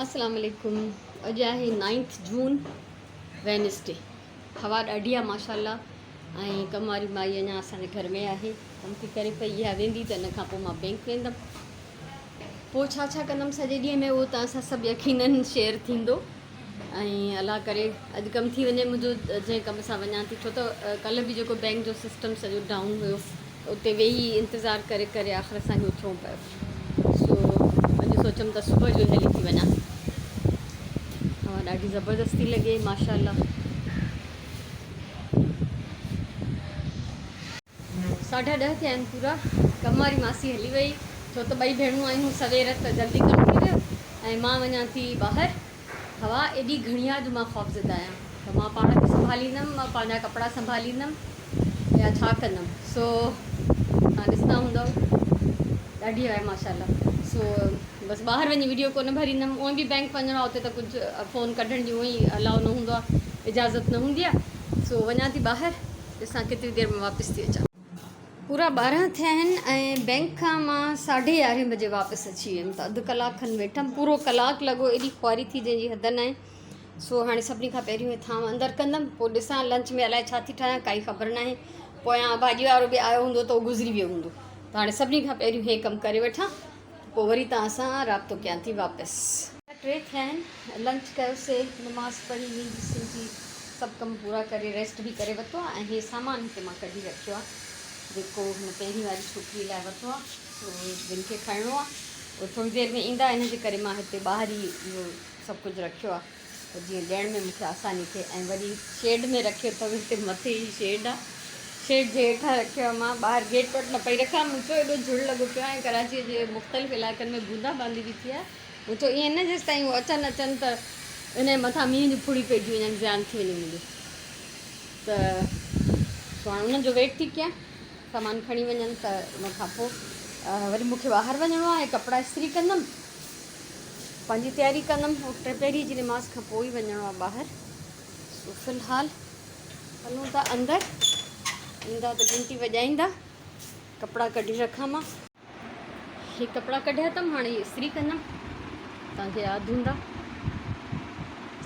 السلام عليڪم اڄ آهي نائنٿ جون وينسڊي هوا ڏاڍي آهي ماشاءالله ۽ ڪم واري مائي اڃا اسان جي گهر ۾ آهي ڪم ٿي ڪري پئي اها ويندي ته ان کان پوء مان بينڪ ويندم پوء ڇا ڇا ڪندم سڄي ڏينهن ۾ اهو توهان سان سڀ يقينن شيئر ٿيندو ۽ الله ڪري اڄ ڪم ٿي وڃي منهنجو جنهن ڪم سان وڃان ٿي ڇو ته ڪلهه به جيڪو بينڪ جو سسٽم سڄو ڊائون هيو اتي ويهي انتظار ڪري ڪري آخر اسان کي اٿڻو پيو سو اڄ سوچيم ته صبح جو هلي ٿي وڃان. هوا ڏاڍي زبردست ٿي لڳي ماشاء الله. ساڍا ڏهه ٿيا آهن پورا. ڪم واري ماسي هلي وئي ڇو ته ٻئي ڀيڻون آيون سوير ته جلدي ڪم ٿي ويو ۽ مان وڃان ٿي ٻاهر. هوا ايڏي گهڻي آهي جو مان خوفزده آهيان ته مان پاڻ کي سنڀاليندم مان پنهنجا ڪپڙا سنڀاليندم يا ڇا ڪندم سو توهان ڏسندا هوندؤ ڏاڍي آهي ماشاء الله سو بس ٻاهر وڃي وڊيو ڪونه ڀريندم اونئن به بئنڪ وڃڻو آهي اتي ته ڪجهه فون ڪڍڻ جي اونئن ئي الاء نه هوندو آهي اجازت نه هوندي آهي سو وڃان ٿي ٻاهر ڏسان ڪيتري دير ۾ واپس ٿي اچان. پورا 12 ٿيا آهن ۽ بئنڪ کان مان ساڍي يارهين بجي واپس اچي ويم ته اڌ ڪلاڪ کن ويٺم پورو ڪلاڪ لڳو ايڏي خواري ٿي جنهن جي حد ناهي سو هاڻي سڀني کان پهريون هي ٿانو اندر ڪندم پوء ڏسان لنچ ۾ الائي ڇا ٿي ٺاهيان ڪائي خبر ناهي پويان ڀاڄي وارو به آيو هوندو ته اهو گذري ويو هوندو ته هاڻي سڀني کان پهريون هي ڪم ڪري وٺان پوء وري توهان سان رابطو ڪيان ٿي واپس. ٽي ٿيا آهن لنچ ڪيوسي نماز پڙهي ويندي سنجي سڀ ڪم پورا ڪري ريسٽ به ڪري ورتو آهي ۽ هي سامان هتي مان ڪڍي رکيو آهي جيڪو هن پهرين واري ڇوڪري لاء ورتو آهي سو جن کي کڻڻو آهي اهي ٿوري دير ۾ ايندا ان جي ڪري مان هتي ٻاهر ئي اهو سڀ ڪجهه رکيو آهي ته جيئن ڏيڻ ۾ مون کي آساني ٿئي ۽ وري شيڊ ۾ رکيو اٿم هتي مٿي ئي شيڊ آهي شيڊ جي هيٺان رکيو آهي مان ٻاهر گيٽ وٽ نه پئي رکان مون چيو ايڏو جهڙ لڳو پيو آهي ۽ ڪراچيء جي مختلف علائقن ۾ بوندا باندي به ٿي آهي مون چيو ائين نه جيستائين هو اچن اچن ته ان جي مٿان مينهن جون ڦڙيون پئجي وڃن زيان ٿي وڃي منهنجو ته سو هاڻي انهن جو ويٽ ٿي ڪيان سامان کڻي وڃن ته ان کان پوء وري مون کي ٻاهر وڃڻو آهي ڪپڙا استري ڪندم پنهنجي تياري ڪندم پوء ٽپهري جي نماز کان پوء ئي وڃڻو آهي ٻاهر سو في الحال هلون ٿا اندر ايندا ته گهنٽي وڄائيندا ڪپڙا ڪڍي رکان مان. هي ڪپڙا ڪڍيا اٿم هاڻي هي استري ڪندم توهان کي ياد هوندا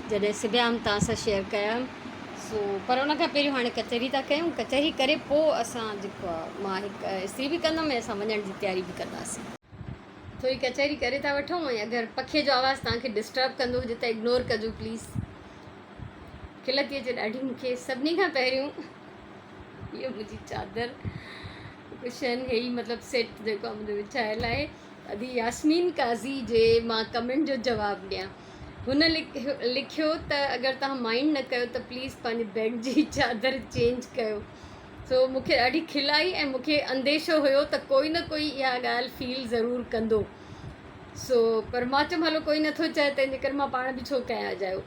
جڏهن سبيا هئم توهان سان شيئر ڪيا هئم سو پر ان کان پهريون هاڻي ڪچهري ٿا ڪيون ڪچهري ڪري پوء اسان جيڪو آهي مان هڪ استري به ڪندم ۽ اسان وڃڻ جي تياري به ڪنداسين. ٿوري ڪچهري ڪري ٿا وٺون ۽ اگر پکي جو آواز توهان کي ڊسٽرب ڪندو هجي ته اگنور ڪجو پليز کل ٿي اچي ڏاڍي مون کي سڀني کان پهريون هيء منهنجي چادر ڪشن هي ئي مطلب سيٽ جيڪو آهي منهنجو وڇايل آهي ادي ياسمين قاضي جي مان ڪمينٽ جو جواب ڏيان هن لکيو ته اگر توهان مائنڊ نه ڪيو ته پليز پنهنجي بيڊ جي چادر چينج ڪيو سو مون کي ڏاڍي کل آئي ۽ مون کي انديشو هيو ته ڪوئي نه ڪوئي اها ڳالهه فيل ضرور ڪندو سو پر مان چيم هلو ڪوئي نٿو چاهي تنهن جي ڪري مان پاڻ به ڇو ڪيان اجايو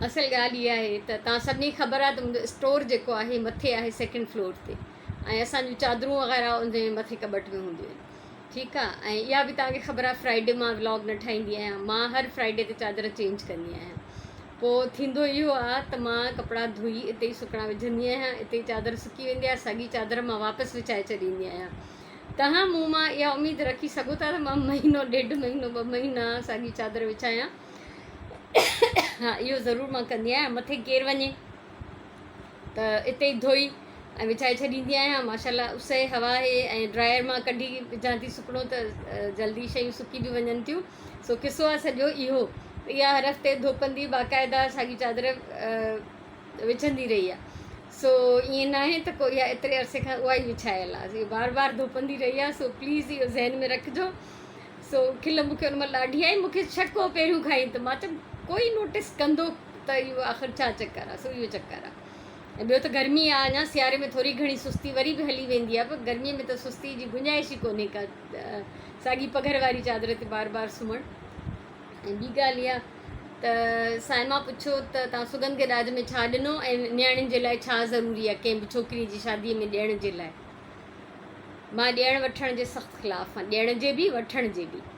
اصل ڳالهه اها آهي ته توهان سڀني کي خبر آهي ته منهنجو اسٽور جيڪو آهي مٿي آهي سيڪنڊ فلور تي ۽ اسان جون چادرون وغيره ان جي مٿي ڪٻٽ ۾ هونديون آهن ٺيڪ آهي ۽ اها به توهان کي خبر آهي فرائيڊي مان ولاگ نه ٺاهيندي آهيان مان هر فرائيڊي تي چادر چينج ڪندي آهيان پوء ٿيندو اهو آهي ته مان ڪپڙا ڌوئي اتي ئي سڪڻا وجهندي آهيان اتي ئي چادر سڪي ويندي آهي ساڳي چادر مان واپس وڇائي ڇڏيندي آهيان توهان مون مان اها اميد رکي سگهو ٿا ته مان مهينو، ڏيڍ مهينو، ٻه مهينا ساڳي چادر وڇايان. ها اهو ضرور مان ڪندي آهيان. مٿي ڪير وڃي ته اتي ئي ڌوئي ۽ وڇائي ڇڏيندي آهيان. ماشاء الله اس ۽ هوا آهي ۽ ڊرائر مان ڪڍي وجهان ٿي سڪڻو ته جلدي شيون سڪي به وڃن ٿيون. سو قصو آهي سڄو اهو ته اها هر هفتي ڌوپندي باقاعده ساڳي چادر وڇندي رهي آهي سو ائين ناهي ته ڪو اها ايتري عرصي کان اها ئي وڇايل آهي اهو بار بار ڌوپندي رهي آهي سو پليز اهو ذهن ۾ رکجو سو کل مون کي ان مهل ڏاڍي آئي مون کي شڪ هو پهريون کان ئي ته مان چيم ڪوئي نوٽس ڪندو ته اهو آخر ڇا چڪر آهي سو اهو چڪر آهي ۽ ٻيو ته گرمي آهي اڃا سياري ۾ ٿوري گهڻي سستي وري به هلي ويندي آهي پر گرمي ۾ ته سستي جي گنجائش ئي ڪونهي ڪا ساڳي پگهر واري چادر تي بار بار سمهڻ ۽ ٻي ڳالهه اها ته صائمه پڇيو ته توهان سڳنڌ کي ڏاج ۾ ڇا ڏنو ۽ نياڻين جي لاء ڇا ضروري آهي ڪنهن به ڇوڪري جي شاديء ۾ ڏيڻ جي لاء؟ مان ڏيڻ وٺڻ جي سخت خلاف آهيان، ڏيڻ جي به وٺڻ جي به.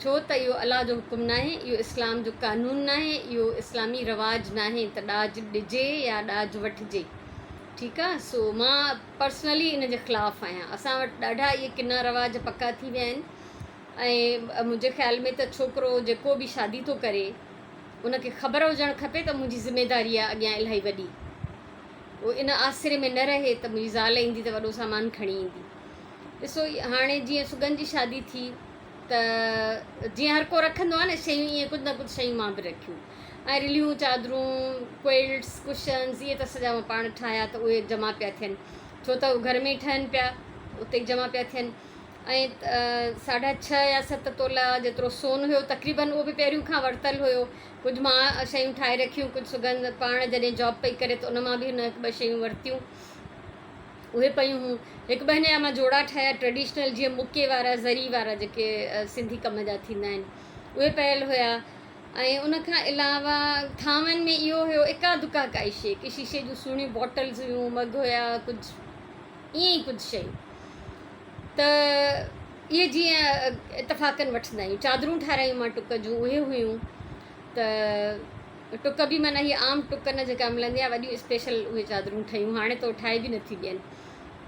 ڇو ته اهو الله جو حڪم ناهي، اهو اسلام جو قانون ناهي، اهو اسلامي رواج ناهي ته ڏاج ڏجي يا ڏاج وٺجي. ٺيڪ آ سو مان پرسنلي ان جي خلاف آهيان. اسان وٽ ڏاڍا اهي ڪنا رواج پڪا ٿي ويا آهن. ۽ منهنجي خيال ۾ ته ڇوڪرو جيڪو به شادي ٿو ڪري ان کي خبر هجڻ کپي ته منهنجي ذميداري آهي اڳيان الاهي وڏي. هو ان آسري ۾ نه رهي ته منهنجي زال ايندي ته وڏو سامان کڻي ايندي. ڏسو هاڻي جيئن سڳن جي شادي ٿي ته جيئن هر ڪو رکندو آهي نه شيون ائين ڪجهه نه ڪجهه شيون مان به رکيون ۽ رليون چادرون ڪوئلٽس ڪشنز اهي ته سڄا مان پاڻ ٺاهيا ته اهي جمع پيا ٿين ڇو ته گهر ۾ ئي ٺهن پيا اتي ئي جمع پيا ٿين ۽ ساڍا ڇهه يا ست تولا جيترو سون هيو تقريبن اهو به پهريون کان ورتل هيو ڪجهه مان شيون ٺاهي رکيون ڪجهه سگند پاڻ جڏهن جاب پئي ڪري ته ان مان به هن هڪ ٻه شيون ورتيون اهي پيون هيون هڪ ٻه هن جا مان جوڙا ٺاهيا ٽريڊيشنل جيئن مڪي وارا زري وارا جيڪي سنڌي ڪم جا ٿيندا آهن اهي پيل هيا ۽ ان کان علاوه ٿانون ۾ اهو هيو اڪا دڪا ڪائي شي ڪي شيشي جون سهڻيون باٽلز هيون مگ هيا ڪجهه ائين ئي ڪجهه شيون ته اهي جيئن اتفاقن وٺندا آهيون چادرون ٺارايون مان ٽڪ جون اهي هيون ته ٽڪ به معنيٰ هي عام ٽڪ نه جيڪا ملندي آهي وڏيون اسپيشل اهي چادرون ٺهيون هاڻي ته ٺاهي به نٿي ڏين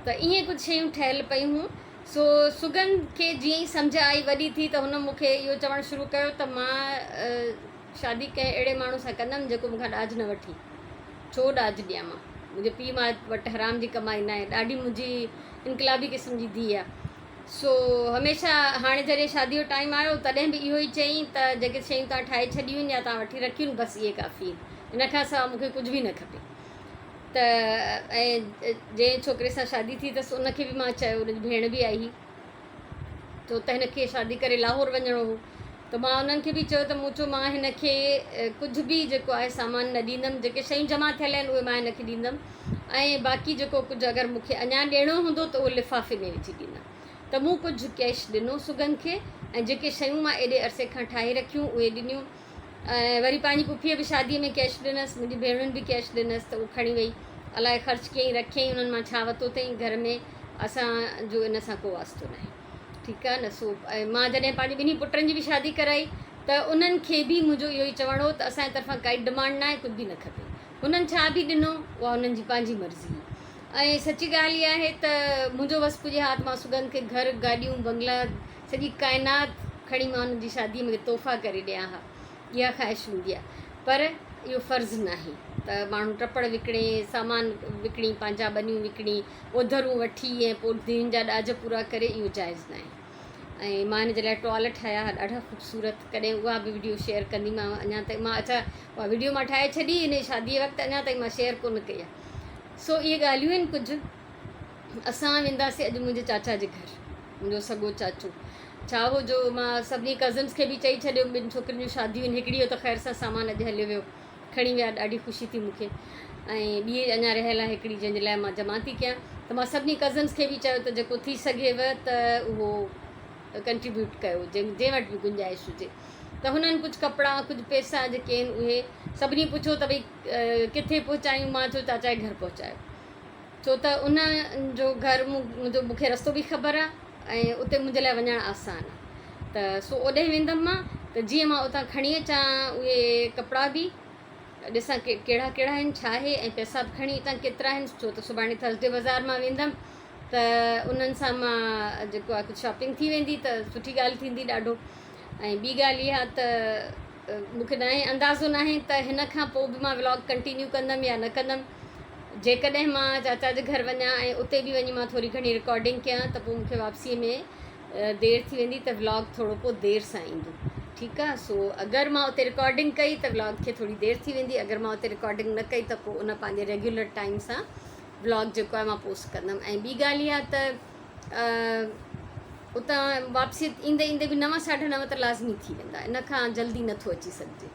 ته ائين ڪجهه شيون ٺهيل پيون هيون سو سگند کي جيئن ئي سمجهه آئي وڏي ٿي ته هن مون کي اهو چوڻ شروع ڪيو ته مان شادي ڪنهن اهڙي ماڻهو سان ڪندم جيڪو مون کان ڏاج نه وٺي ڇو ڏاج ڏيان مان؟ منهنجي پيء ماء وٽ حرام جي ڪمائي ناهي. ڏاڍي منهنجي انقلابي قسم جي ڌيء آ. سو هميشه هاڻي جڏهن شاديء جو ٽائيم آيو تڏهن به اهو ئي چيائين ته جيڪي شيون توهان ٺاهي ڇڏيون آهن يا توهان وٺي رکيون آهن بس اهي ڪافي آهن. ان کان سواء مون کي ڪجهه به نه کپي. ته ۽ جنهن ڇوڪري سان شادي ٿي اٿس ان کي به مان چيو ان جي ڀيڻ به آئي هئي. ڇو ته هن کي شادي ڪري لاهور وڃڻو هو ته مان انهن کي به چيو ته مون چيو مان هن کي ڪجهه به جيڪو آهي سامان نه ڏيندم جيڪي شيون جمع ٿيل آهن اهي مان هن کي ڏيندم ۽ باقي جيڪو ڪجهه اگر مون کي اڃا ڏيڻو هوندو ته اهو لفافي ۾ وجهي ڏيندم ته مون ڪجهه ڪيش ڏنو سگن کي ۽ جيڪي شيون مان ايڏي عرصي کان ٺاهي رکيون اهي ڏنيون ۽ وري پنهنجي پڦيء به شاديء ۾ ڪيش ڏنس، منهنجي ڀيڻن به ڪيش ڏنس ته اهو کڻي وئي. الائي خرچ ڪيائين رکيائين انهن مان ڇا وتو اٿئين گهر ۾ اسان جو ان سان ڪو واسطو ناهي. ٺيڪ آهي نه سو ۽ مان جڏهن پنهنجي ٻنهي پٽن جي به شادي ڪرائي ته انهن کي به منهنجو اهو ئي چوڻ هو ته اسان جي طرفان ڪائي ڊمانڊ ناهي ڪجهه به نه کپي. هنن ڇا به ڏنو اها هنن جي پنهنجي مرضي هئي. ۽ سچي ڳالهه اها آهي ته منهنجو وس پڄي ها ته مان سگند کي گهر، گاڏيون، بنگلا، سڄي ڪائنات کڻي مان ان جي شاديء ۾ تحفا ڪري ڏيان ها. اها خواهش هوندي آهي. پر اهو فرض ناهي ته ماڻهو ٽپڙ وڪڻي، سامان وڪڻي، پنهنجا ٻنيون وڪڻي، اوڌرون وٺي ۽ پوء ڌيئن جا ڏاج پورا ڪري اهو جائز ناهي. ۽ مان هن جي لاء ٽوال ٺاهيا ها ڏاڍا خوبصورت. ڪڏهن اها به وڊيو شيئر ڪنديمانو. اڃا تائين مان اڇا اها وڊيو مان ٺاهي ڇڏي هن جي شاديء وقت اڃا تائين مان شيئر ڪونه ڪئي آهي. سو اهي ڳالهيون آهن ڪجهه. اسان وينداسين اڄ منهنجي چاچا جي گهر. منهنجو سڳو چاچو. ڇا هو جو مان سڀني ڪزنس کي به چئي ڇڏيو ٻن ڇوڪرين جون شاديون آهن هڪڙي جو ته خير سان سامان اڄ هليو ويو کڻي ويا ڏاڍي خوشي ٿي مون کي ۽ ٻي اڃا رهيل آهي هڪڙي جنهن جي لاء مان جمع ٿي ڪيان ته مان سڀني ڪزنس کي به چيو ته جيڪو ٿي سگهيو ته اهو ڪنٽريبيوٽ ڪيو جنهن جنهن وٽ به گنجائش هجي ته هنن ڪجهه ڪپڙا ڪجهه پئسا جيڪي آهن اهي سڀني پڇيو ته ڀئي ڪٿي پهچايون مان چيو چاچا جي گهر پهچايو ڇو ته ان جو گهر منهنجو مون کي رستو به خبر آهي ۽ اتي منهنجي لاء وڃڻ آسان آهي ته سو اوڏانهن ويندم مان ته جيئن مان اتان کڻي اچان اهي ڪپڙا به ڏسان ڪهڙا ڪهڙا آهن ڇا آهي ۽ پئسا به کڻي اچان ڪيترا آهن ڇو ته سڀاڻي ٿرسڊي بازار مان ويندم ته انهن سان مان جيڪو آهي ڪجهه شاپنگ ٿي ويندي ته سٺي ڳالهه ٿيندي ڏاڍو ۽ ٻي ڳالهه اها ته مون کي ناهي اندازو ناهي ته هن کان پوء به مان ولاگ ڪنٽينيو ڪندم يا نه ڪندم جيڪڏهن مان چاچا جي گهر وڃان ۽ اتي به وڃي مان ٿوري گهڻي رڪارڊنگ ڪيان ته پوء مون کي واپسيء ۾ دير ٿي ويندي ته ولاگ ٿورو پوء دير سان ايندو ٺيڪ آ سو اگر مان اتي رڪارڊنگ ڪئي ته ولاگ کي ٿوري دير ٿي ويندي اگر مان اتي رڪارڊنگ نه ڪئي ته پوء ان پنهنجي ريگيولر ٽائيم سان ولاگ جيڪو آهي مان پوسٽ ڪندم ۽ ٻي ڳالهه اها ته اتان واپسي ايندي ايندي به نو ساڍا نو ته لازمي ٿي ويندا ان کان جلدي نٿو اچي سگهجي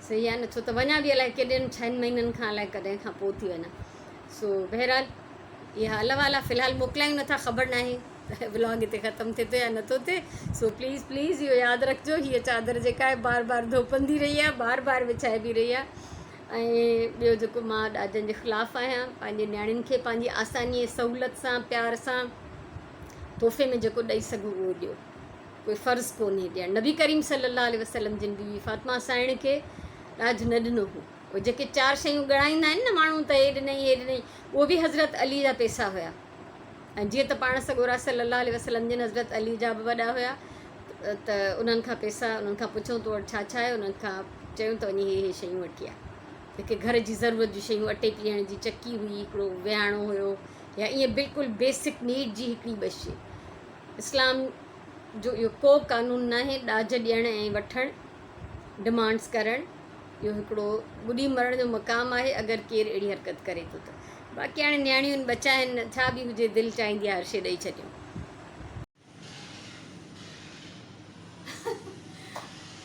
صحيح آهي نه ڇو ته وڃان به الائي ڪيڏن ڇهن مهينن کان الائي ڪڏهن کان پوء ٿي وڃان سو بهرحال اها حال احوال آهي في الحال موڪلايون نٿا خبر ناهي ته ولاگ هتي ختم ٿئي ٿو يا نٿو ٿئي سو پليز پليز اهو ياد رکجو هيء چادر جيڪا آهي بار بار ڌوپندي رهي آهي بار بار وڇائبي رهي آهي ۽ ٻيو جيڪو مان ڏاجن جي خلاف آهيان پنهنجي نياڻين کي پنهنجي آساني ۽ سهولت سان پيار سان تحفي ۾ جيڪو ڏئي سگهو اهو ڏيو ڪوئي فرض ڪونهي ڏيڻ نبي ڪريم صلي الله عليه وسلم جن بي بي فاطمه سائڻ کي ڏاج نه ڏنو هو اهي جيڪي چار شيون ڳڻائيندا آهن نه ماڻهو ته هي ڏنئي هي ڏنئي اهو به حضرت علي جا پيسا هيا ۽ جيئن ته پاڻ سڳورا صلي الله عليه وسلم جن حضرت علي جا به وڏا هيا ته انهن کان پئسا انهن کان پڇون تو وٽ ڇا ڇا آهي انهن کان چيون ته وڃي هي هي شيون وٺي آ جيڪي گهر جي ضرورت جون شيون اٽي پيهڻ جي چڪي هئي هڪڙو ويهاڻو هيو يا ائين بلڪل بيسڪ نيڊ جي هڪڙي ٻه شي اسلام جو اهو ڪو قانون ناهي ڏاج ڏيڻ ۽ وٺڻ ڊمانڊس ڪرڻ اهو هڪڙو ٻڏي مرڻ جو مقام آهي اگر ڪير اهڙي حرڪت ڪري ٿو ته باقي هاڻي نياڻيون آهن ٻچا آهن ڇا به هجي دل چاهيندي آهي هر شي ڏئي ڇڏيون.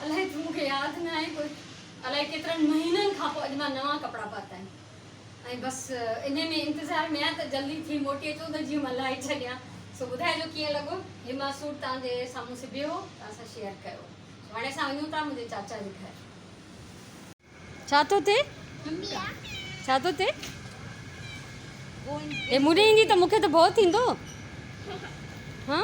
الائي ڇو مون کي ياد نه آهي ڪوئي الائي ڪيترن مهينن کان پوء اڄ مان نوان ڪپڙا پاتا آهن ۽ بس انهي ۾ انتظار ۾ آهيان ته جلدي ٿي موٽي اچو ته جيئن مان لاهي ڇڏيان سو ٻڌائجو ڪيئن لڳو هي مان سوٽ توهان جي سامهون سبيو هو توهان سان شيئر ڪيو سو هاڻي اسان وڃون ٿا منهنجي چاچا جي گهر. ڇا ٿو ٿئي ڇا ٿو ٿئي هي مون ڏي ايندي ته مون کي ته ڀؤ ٿيندو ها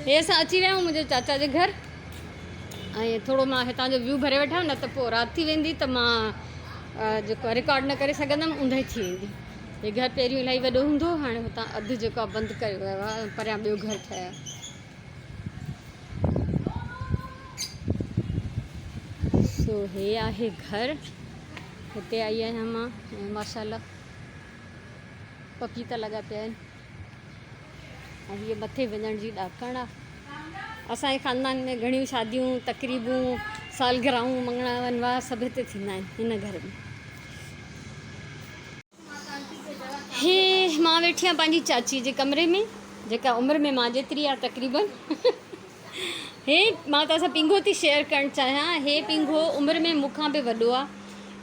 هي اسان اچي ويا آهيون منهنجي چاچا جي گهر ۽ ٿورو مان هتان جو ويو ڀري وٺان نه ته پوء رات ٿي ويندي ته مان جيڪو رڪارڊ نه ڪري سگهندم اوندهه ٿي ويندي هي گهر پهريون الاهي وڏو هوندو هو هاڻي هتان اڌ جيڪو آهي بند ڪيو ويو آهي پريان ٻيو گهر ٺهيو سو هي آهي گهر هتي آئي آهيان مان ۽ ماشاءالله پپيتا لڳا پيا آهن ۽ هيء مٿي وڃڻ جي ڏاڪڻ آ. اسان جي خاندان ۾ گهڻيون شاديون، تقريبون، سالگرهائون، مڱڻا ونواهه سڀ هتي ٿيندا آهن هن گهر ۾. هي مان ويٺي آهيان پنهنجي چاچي جي ڪمري ۾ جيڪا عمر ۾ مان جيتري آ تقريبن. هي مان توهان سان پينگهو ٿي شيئر ڪرڻ چاهيان. هي پينگهو عمر ۾ مون کان به وڏو آ.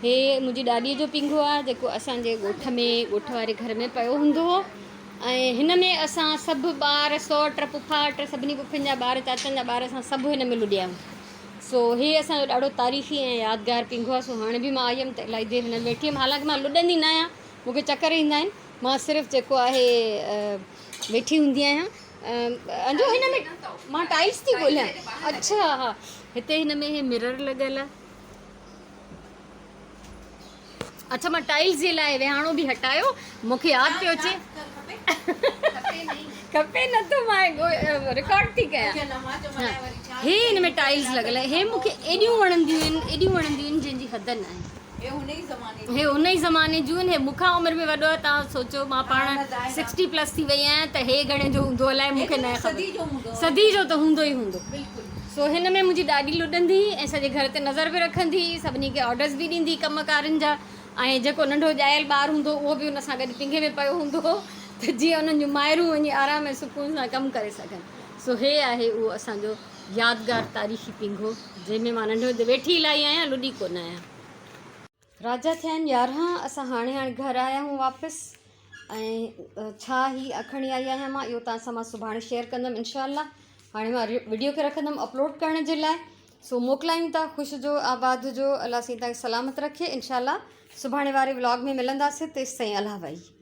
هي منهنجي ڏاڏيء جو پينگهو آ جيڪو اسان جي ڳوٺ ۾ ڳوٺ واري گهر ۾ پيو هوندو هو ۽ هن ۾ اسان سڀ ٻار سئوٽ پڦاٽ سڀني پڦين جا ٻار چاچن جا ٻار اسان سڀ هن ۾ لڏيا آهيون سو هي اسان جو ڏاڍو تاريخي ۽ يادگار پينگهو آ سو هاڻي به مان آئي هيم ته الاهي دير هن ۾ ويٺي هيم حالانڪه مان لڏندي نه آهيان مون کي چڪر ايندا آهن مان صرف جيڪو آهي ويٺي هوندي آهيان انجو هن ۾ مان ٽائلس ٿي ڳوليان اڇا ها هتي هن ۾ هي مرر لڳل آهي اڇا مان ٽائلس جي لاء ويهاڻو به هٽايو مون کي ياد پيو اچي کپي نه ٿو مان رڪارڊ ٿي ڪيان هي هن ۾ ٽائلس لڳل آهي هي مون کي ايڏيون وڻنديون آهن ايڏيون وڻنديون آهن جنهن جي حد نه آهي هي ان ئي زماني هي ان ئي زماني جون آهن. هي مون کان عمر ۾ وڏو آهي. توهان سوچو مان پاڻ سڪسٽي پلس ٿي وئي آهيان ته هي گهڻي جو هوندو الائي مون کي ناهي خبر. صدي جو ته هوندو ئي هوندو. سو هن ۾ منهنجي ڏاڏي لڏندي هئي ۽ سڄي گهر تي نظر به رکندي هئي. سڀني کي آرڊرز به ڏيندي هئي ڪم ڪارين جا ۽ جيڪو ننڍو ڄايل ٻار هوندو هو اهو به ان سان گڏ پينگهي ۾ پيو هوندو هو ته جيئن انهن جون مائرون وڃي آرام ۽ سڪون سان ڪم ڪري سگهن. سو هي آهي اهو اسان جو يادگار تاريخي پينگهو جنهن ۾ مان ننڍي هوندي ويٺي الاهي آهيان لڏي ڪونه آهيان. رات جا ٿيا آهن 11 اسان هاڻي هاڻي گهر آيا آهيون واپس ۽ ڇا هي کڻي آئي آهيان مان اهو توهان سان مان سڀاڻي شيئر ڪندم انشاء الله هاڻي مان وڊيو کي رکندم اپلوڊ ڪرڻ جي لاء سو موڪلايون ٿا خوش هجو آباد هجو الله سائين توهان کي سلامت رکي انشاء الله سڀاڻي واري ولاگ ۾ ملنداسين تيستائين الله وحي.